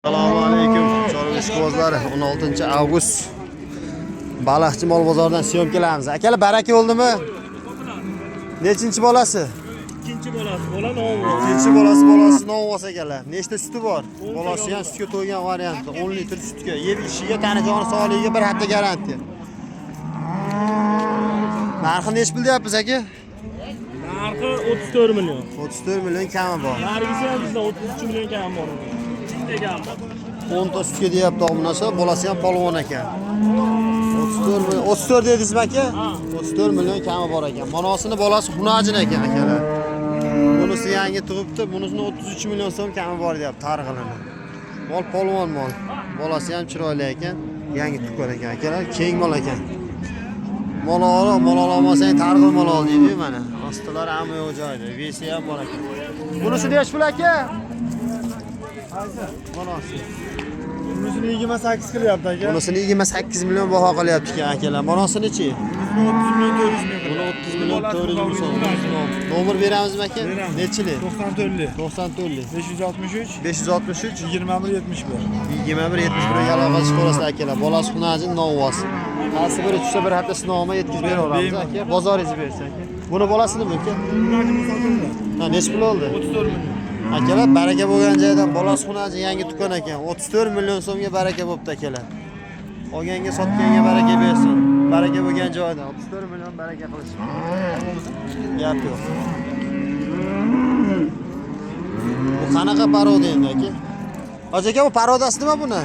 Assalomu alaykum chorva ishqibozlari. 16 avgust Baliqchi mol bozoridan syomkalarimiz. Akalar, baraka bo'ldimi? Nechinchi bolasi? Ikkinchi bolasi, bola nomi. Ikkinchi bolasi, bolasi novvos akalar. Nechta suti bor? Bolasi ham sutga to'ygan variantda. 10 litr sutga, yeb ichishiga, tani joni sog'ligiga bir hafta garantiya. Narxi nechi pul deyapmiz, aka? Narxi 34 million. 34 million kami bor. Nargisi ham bizda 33 million kam bor. Bitta kam bor. 10 ta sutga deyapti obunachi, bolasi ham polvon ekan. 34 million, 34 dedingizmi, aka? 34 million kami bor ekan. Monosini bolasi xunajin ekan, akalar. Bunisi yangi tug'ibdi, bunisini 33 million so'm kami bor deyapti targ'ilini. Mol polvon mol. Bolasi ham chiroyli ekan, yangi tuqqan ekan, akalar, keng mol ekan. Mol ol, mol olmasang targ'il mol ol deydi-yu mana. Ostilari hamma yo'q joyida, vesi ham bor ekan. Bunisi nechi pul, aka? Monosi. Bunisini 28 qilyapti, aka. Bunisini 28 million baho qilyapti ekan, akalar. Monosini-chi? Bunisini 30 million 400 ming. Buni 30 million 400 ming so'm. Nomer beramizmi, aka? Beramiz. Nechili? 94 94 563 563 21 71. 21 71 ga aloqa chiqarasizlar, akalar. Bolasi xunajin novvos. Qaysi biri tushsa bir hafta sinovma yetkazib beraveramiz, aka. Bozoringizni bersa, aka. Buni bolasi nima, aka? Bunaki bu sotildi. Ha, nechi pul oldi? 34 million. Akalar, baraka bo'lgan joydan bolasi xunajin yangi tuqqan ekan. 34 million so'mga baraka bo'pti, akalar. Olganga sotganga baraka bersin. Baraka bo'lgan joydan 34 million baraka qilish. Gap yo'q. Bu qanaqa порода endi, aka? Hoji aka, bu порода si nima buni?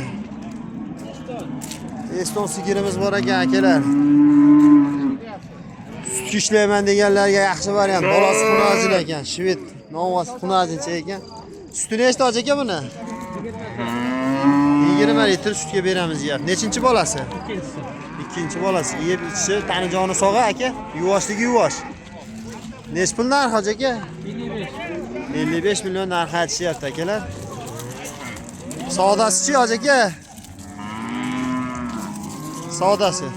Eston sigirimiz bor ekan, akalar. Sut ishlayman deganlarga yaxshi variant. Bolasi xunajin ekan, shved novvos xunajincha ekan. Suti nechta, hoji aka, buni? 20 litr sutga beramiz deyapti. Nechinchi bolasi? Ikkinchisi. Ikkinchi bolasi. Yeb ichishi, tani joni sog'a, aka. Yuvoshligi yuvosh. Nechi pul narx, hoji aka? 55. 55 million narx aytishyapti, akalar. Savdosichi, hoji aka? Savdosi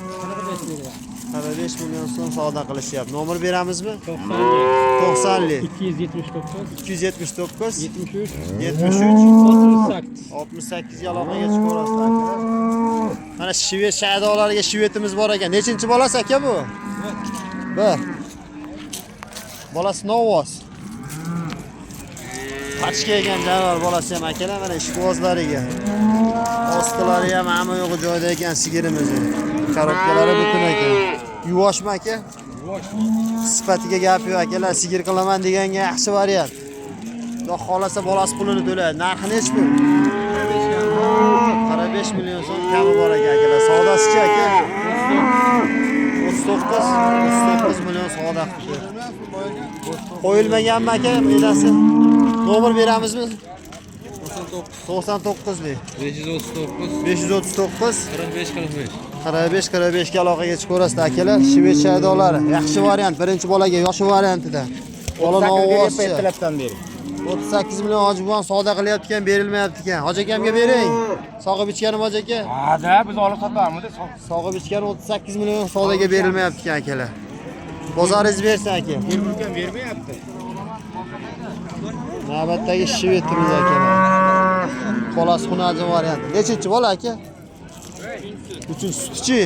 45 million so'm savdo qilishyapti. Nomer beramizmi? 90 lik 279 279 73 73 68. 68 ga aloqaga chiqaverasizlar, akalar. Mana shved shaydolariga shvedimiz bor ekan. Nechinchi bolasi, aka, bu? Bir. Bolasi novvos. Pachka ekan janivor bolasi ham, akalar, mana ishqibozlariga. Ostilari ham hamma yo'g'i joyida ekan sigirimizni. Korobkalari butun ekan. Yuvoshmi, aka? Yuvosh. Sifatiga gap yo'q, akalar, sigir qilaman deganga yaxshi variant. Xudo xohlasa bolasi pulini to'laydi. Narxi nechi pul? 45 million so'm kami bor ekan, akalar. Savdosichi, aka? 39 39 million savdo qilibdi. Qo'yilmaganmi, aka, enasi? Nomer beramizmi? 99 lik 539 539 45 45. 45 45 ga aloqaga chiqaverasizlar, akalar. Shved shaydolari. Yaxshi variant birinchi bolaga yoshi variantida. Bola novvoschi. Ertalabdan beri. 38 million hoji buvam savdo qilyapti ekan, berilmayapti ekan. Hoji akamga bering. Sog'ib ichganim, hoji aka. Ha-da, biz olib sotamiz. Sog'ib ichgani 38 million savdoga berilmayapti ekan, akalar. Bozoringiz bersin, aka. Bermurkan bermayapti. Navbatdagi shvedimiz, akalar. Bolasi xunajin varianti. Nechinchi bola, aka? Uchinchi. Sutchi?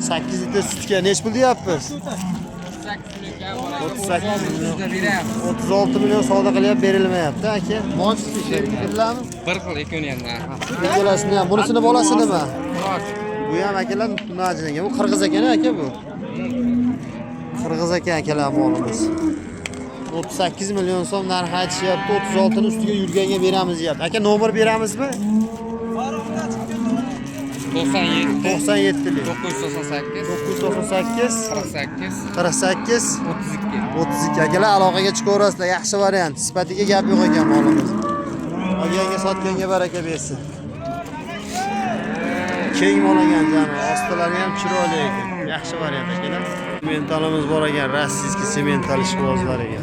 8 litr sutga nechi pul deyapmiz? 38 million. 36 million savdo qilyapti, berilmayapti, aka. Molchisi sheriklarmi? Bir xil ikkovini ham narxi. Ikkalasini ham. Bunisini bolasi nima? Bu ham, akalar, xunajin ekan. Bu qirg'iz ekan, aka, bu. Qirg'iz ekan, akalar, molimiz. 38 million so'm narx aytishyapti. 36 ni ustiga yurganga beramiz deyapti. Aka, nomer beramizmi? 97 97 lik 998 998 48 48 32. 32, akalar, aloqaga chiqaverasizlar. Yaxshi variant. Sifatiga gap yo'q ekan molimiz. Olganga sotganga baraka bersin. Keng mol ekan jani. Ostilari ham chiroyli ekan. Yaxshi variant, akalar. Sementalimiz bor ekan, российский semental ishqibozlar ekan.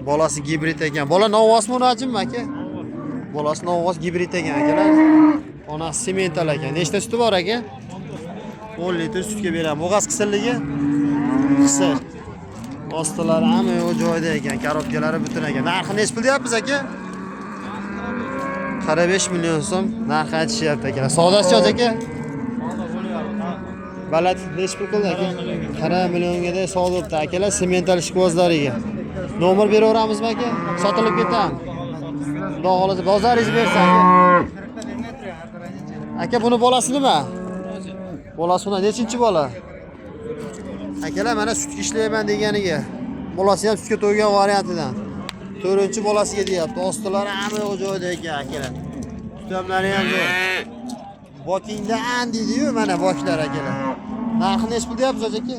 Bolasi gibrid ekan. Bola novvosmi, unajimmi, aka? Bolasi novvos gibrid ekan, akalar. Onasi semental ekan. Nechta suti bor, aka? 10 litr sutga beradi. Bo'g'az qisirligi? Qisir. Ostilari hamma yo'q joyida ekan, korobkalari butun ekan. Narxi nechi pul deyapmiz, aka? 45 million so'm narx aytishyapti akalar. Savdosichi aka? Balat nechi pul qildi aka? 40 millionga savdo bo'pti akalar, semental ishqibozlariga. Nomer beraveramizmi aka? Sotilib ketami? Xudo xolasa bozoringiz bersa aka. Aka buni bolasi nima? Bolasi uni nechinchi bola? Akalar mana sutga ishlayman deganiga. Bolasi ham sutga to'ygan variantidan. 4-bolasiga deyapti. Ostilari hamma yo'q joyda ekan akalar. Tutamlari ham zo'r. Bokingdan deydi-yu mana boklar akalar. Narxi nechi pul deyapsiz aka?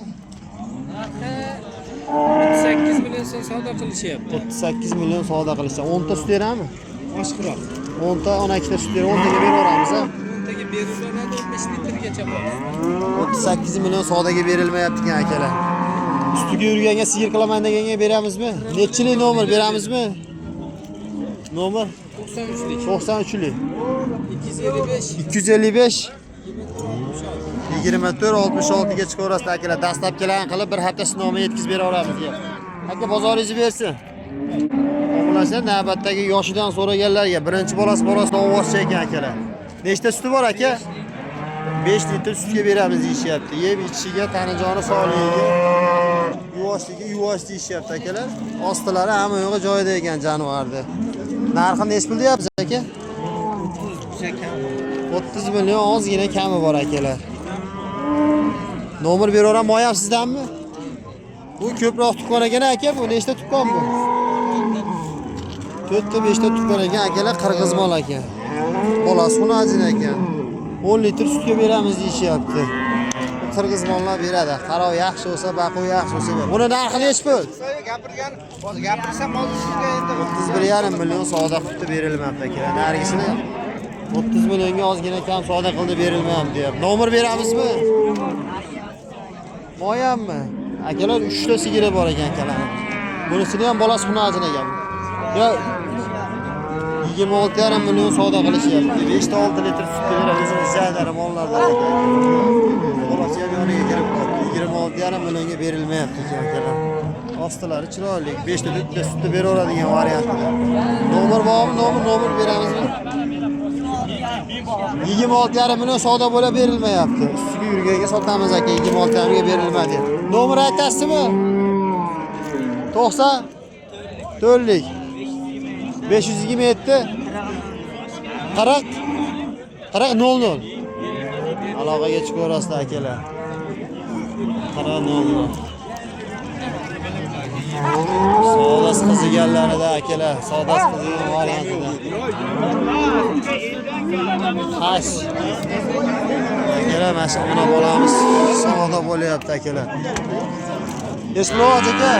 Narxi 38 million so'm savdo qilishyapti. 38 million savdo qilishsa, 10 ta sut beradimi? Oshiqroq. 10 ta, 12 ta sut berib, 10 taga beraveramiz a? 10 taga beraveradi, 15 litrgacha bor. 38 million savdoga berilmayapti ekan akalar. Ustiga yurganga sigir qilaman deganga beramizmi? Nechilik nomer beramizmi? Nomer 93lik. 93lik. 255 255 24 66 ga chiqaverasiz akalar. Dastlabkilarni qilib bir hafta sinovni yetkazib bera olamiz deyapti. Aka bozoringizni bersin. O'g'lasa navbatdagi yoshidan so'raganlarga birinchi bolasi ovozchi ekan akalar. Nechta suti bor aka? 5 litr sutga beramiz deyishyapti. Yeb ichishiga, tanijoni sog'ligiga, yuvoshligi yuvosh deyishyapti akalar. Ostilari hamma yo'g'i joyida ekan jonivorni. Narxi nechi pul deyapsiz aka? 30 million ozgina kami bor akalar. Nomer beraveraman, moyam sizdanmi? Bu ko'proq tuqqan ekan aka, bu nechta tuqqan bu? 4 ta 5 ta tuqqan ekan akalar, qirg'iz mol ekan. Bolasi xunajin ekan. 10 litr sutga beramiz deyishyapti. Bu qirg'iz mollar beradi. Qarov yaxshi bo'lsa, baquv yaxshi bo'lsa beradi. Buni narxi nechi pul? Gapirgan, hozir gapirsam hozir sizga endi 31,5 million savdo qilibdi, berilmabdi akalar. Narigisini 30 millionga ozgina kam savdo qildi, berilmayapti deyapti. Nomer beramizmi? Moyammi? Akalar 3 ta sigiri bor ekan akalarning. Bunisini ham bolasi xunajin ekan. Yo 26,5 million savdo qilishyapti. 5 ta 6 litr sut beradi, o'zini zadari mollardan ekan. Bolasi ham yoniga kirib qoldi. 26,5 millionga berilmayapti ekan akalar. Ostilari chiroyli, 5 ta 4 ta sutni beraveradigan variantida. Nomer bormi? Nomer beramizmi? 26,5 million savdo bo'la berilmayapti. Ustiga yurganga sotamiz aka, 26,5 ga berilmadi. Nomer aytasizmi? 90 4lik 527 40 40 00. Aloqaga chiqaverasizlar akalar. 40 00. Savdosi qiziganlarida akalar, savdosi qizigan variantida. Xash. Akalar, mana shu ona bolamiz savdo bo'lyapti akalar. Nechi pul aka?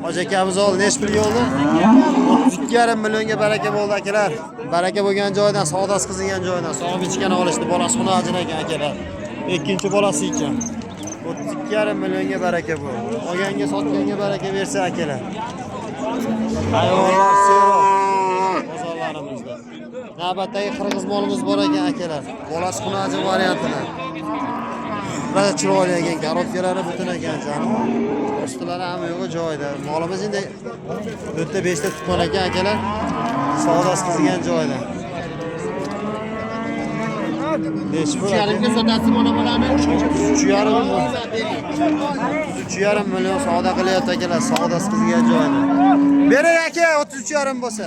Hoji akamiz oldi, nechi pulga oldi? 32,5 millionga baraka bo'ldi akalar. Baraka bo'lgan joydan, savdosi qizigan joydan sog'ib ichgan olishdi. Bolasi xunajin ekan akalar. Ikkinchi bolasi ekan. 32,5 millionga baraka bo'ldi. Olganga, sotganga baraka bersa akalar. Hayvonlar seroq bozorlarimizda. Navbatdagi qirg'iz molimiz bor ekan akalar. Bolasi xunajin variantida. Rosa chiroyli ekan, korobkalari butun ekan jonivor. Ostilari hamma yo'g'i joyida. Molimiz endi 4 ta 5 ta tuqqan ekan akalar. Savdosi qizigan joyida. Nechi pul? 3,5ga sotasiz ona bolani. 3,5 million savdo qilyapti akalar, savdosi qizigan joyida. Bering aka, 33,5 bo'lsa.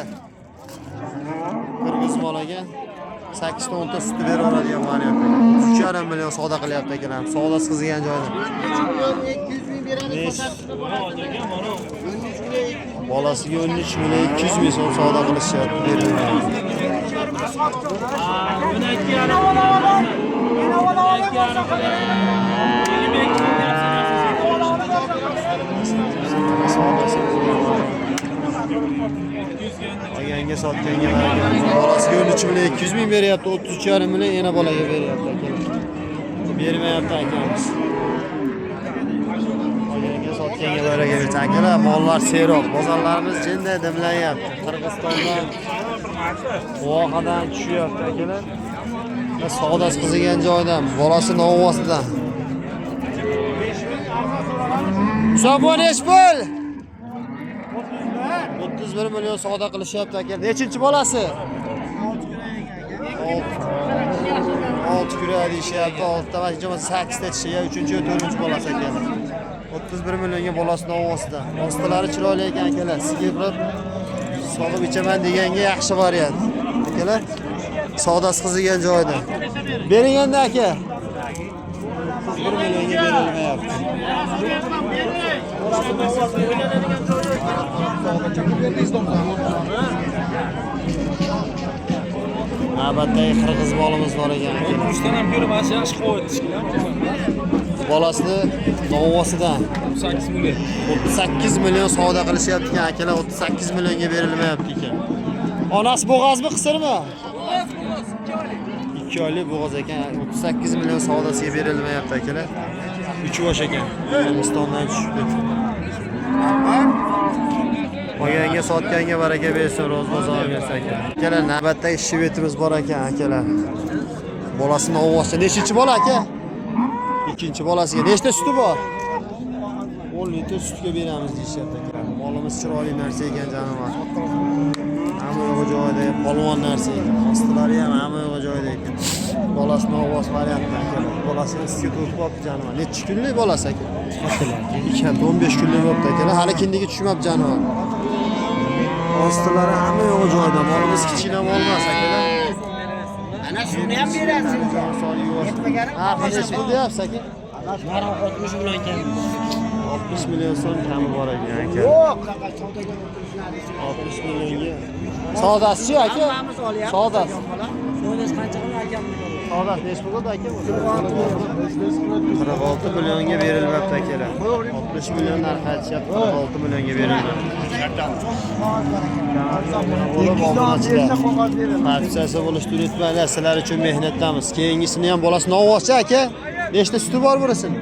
Qirg'iz mol ekan. 8 ta 10 ta sutni beraveradigan variant. 3,5 million savdo qilyapti akalar, savdosi qizigan joyida. Bolasiga 13 million 200 ming so'm savdo qilishyapti, berilmayapti. Olganga sotganga baraka. Bolasiga 13 million 200 ming beryapti, 33,5 million yana bolaga beryapti akalar. Bermayapti akamiz. Olganga sotganga baraka bersin. Akalar, mollar seroq, bozorlarimiz jinday dimlanyapti. Qirg'izistondan, Vohadan tushyapti akalar. Savdosi qizigan joydan, bolasi novvosidan. Hisob nechi pul? 31 million savdo qilishyapti aka. Nechinchi bolasi? 6 kurak deyishyapti. 6 ta, hech bo'lmasa 8 ta tishi, ya 3-chi yo 4-chi bolasi ekan. 31 millionga bolasini ovozida. Ostilari chiroyli ekan akalar. Sigir qilib sog'ib ichaman deganga yaxshi variant. Akalar, savdosi qizigan joyida. Bering endi aka. 31 millionga berilmayapti. Navbatdagi qirg'iz bolamiz bor ekan. Urushdan ham ko'ra mana shu yaxshi quvvat. Bolasini novvosidan 8 million. 38 million savdo qilishyapti ekan akalar, 38 millionga berilmayapti ekan. Onasi bo'g'azmi, qisirmi? 2 oylik bo'g'az ekan, 38 million savdosiga berilmayapti akalar. 3 yosh ekan. Hindistondan tushibdi. Olganga sotganga baraka bersin, ro'z bozor bersin aka. Akalar, navbatdagi shvetimiz bor ekan akalar. Bolasini ovozi. Nechinchi bola aka? Ikkinchi bolasiga nechta suti bor? 10 litr sutga beramiz deyishyapti akalar. Molimiz chiroyli narsa ekan jonivor. Hamma yo'g'i joyida, polvon narsa ekan. Ostilari ham hamma yo'g'i joyida ekan. Bolasini ovoz variantda akalar. Bolasini sutga to'kib olibdi jonivor. Necha kunlik bolasi aka? 2 hafta, 15 kunlik bo'libdi akalar. Hali kindigi tushmabdi jonivor. Ostilari hamma yo'g'i joyida. Molimiz kichkina mol emas akalar. Ana shuni ham berasiz. Narxi nechi pul deyapsiz aka? Narxi 60 million ekan. 60 million so'm kami bor ekan aka. Yo'q, qanaqa savdoga o'tirishlar. 60 millionga. Savdosichi aka? Hammamiz olyapmiz. Savdosi. Foydasi qancha qilib akam? Savdosi nechi pul bo'ldi aka? 46 millionga berilmabdi akalar. 60 million narxi aytishyapti, 46 millionga berilmabdi. Podpisatsiya bo'lishni unutmanglar, sizlar uchun mehnatdamiz. Keyingisini ham bolasi novvoschi aka. Nechta suti bor bunisini?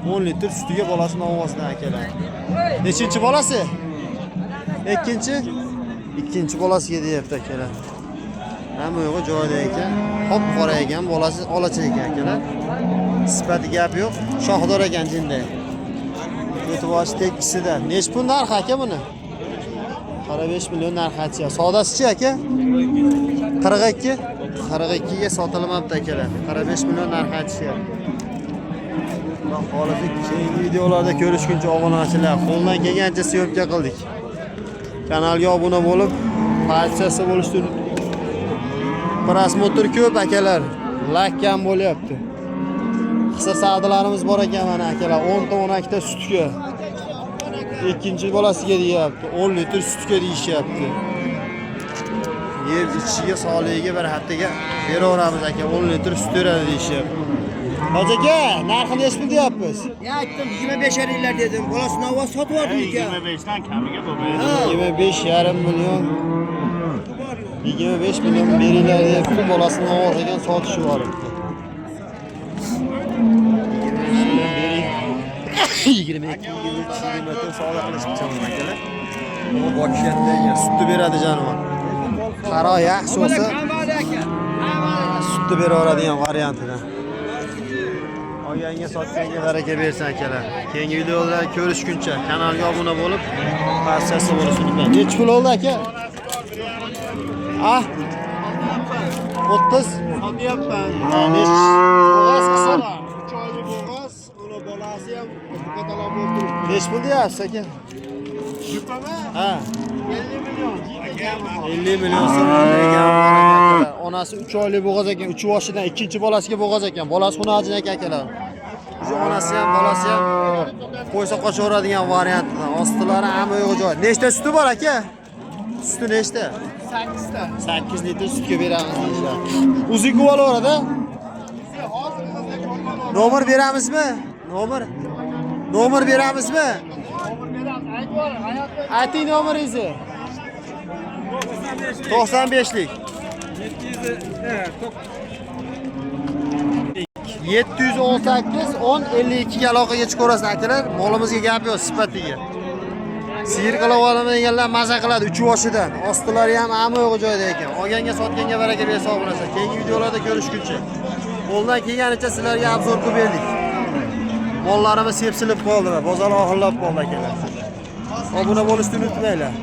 10 litr sutiga bolasini ovozdan akalar. Nechinchi bolasi? Ikkinchi? Ikkinchi bolasiga deyapti akalar. Hamma yo'g'i joyida ekan. Hop qora ekan, bolasi olacha ekan akalar. Sifati gap yo'q. Shoxdor ekan jinday. Ko'tiboshi tekkisida. Nech pul narxi aka buni? 45 million narxi aytishyapti. Savdosichi aka? 42. 42 ga sotilmabdi akalar. 45 million narxi aytishyapti. Xudo xohlasa keyingi videolarda ko'rishguncha obunachilar, qo'ldan kelgancha syomka qildik. Kanalga obuna bo'lib, podpisatsiya bo'lishni prosmotr ko'p akalar, lak kam bo'lyapti. Qisir savdolarimiz bor ekan mana akalar, 10 ta 12 ta sutga. Ikkinchi bolasiga deyapti, 10 litr sutga deyishyapti. Yeb ichishiga, sog'ligiga bir haftaga beraveramiz aka, 10 litr sut beradi deyishyapti. Hoji aka, narxi nechi pul deyapmiz? Ya aytdim 25 yillar dedim. Bolasini ovoz sotib yubordim aka. 25dan kamiga bo'lmaydi. 25,5 million. 25 million beringlar deyapti, bolasini ovoz ekan sotishib yuboribdi. 25 million bering. 22, 23, 24 savdo qilishibdi jonivor akalar. Bu bokishyapti ekan, sutni beradi jonivor. Qaro yaxshi bo'lsa, sutni beraveradigan variantidan. Olganga sotganga baraka bersin akalar. Keyingi videolarda ko'rishguncha kanalga obuna bo'lib, podpisatsiya bo'lishni unutmang. Nechi pul oldi aka? Ah? 30 Sotyapman. Nechi? Bo'g'az qisir. 3 oylik bo'g'az, uni bolasi ham katalon bo'lib turibdi. Nechi pul deyapsiz aka? Yupama Ha, 50 million. 50 million so'm ekan. Onasi 3 oylik bo'g'az ekan, 3 yoshidan ikkinchi bolasiga bo'g'az ekan. Bolasi xunajin ekan akalar. Shu onasi ham, bolasi ham qo'ysa qochaveradigan variantdan. Ostilari hamma yo'q joy. Nechta suti bor aka? Suti nechta? 8 ta. 8 litr sutga beramiz deyishyapti. Uzuk olaveradi. Nomer beramizmi? Nomer? Nomer beramizmi? Ayting nomeringizni. 95lik. 718 10 52 ga aloqaga chiqaverasiz akalar. Molimizga gap yo'q, sifatiga. Siyir qilib olaman deganlar maza qiladi 3 yoshidan. Ostilari ham hamma yo'q joyida ekan. Olganga sotganga baraka bersa obunachi. Keyingi videolarda ko'rishguncha. Qo'ldan kelganicha sizlarga obzor qilib berdik. Mollarimiz sepsilib qoldi va bozor oxirlab qoldi akalar. Obuna bo'lishni unutmanglar.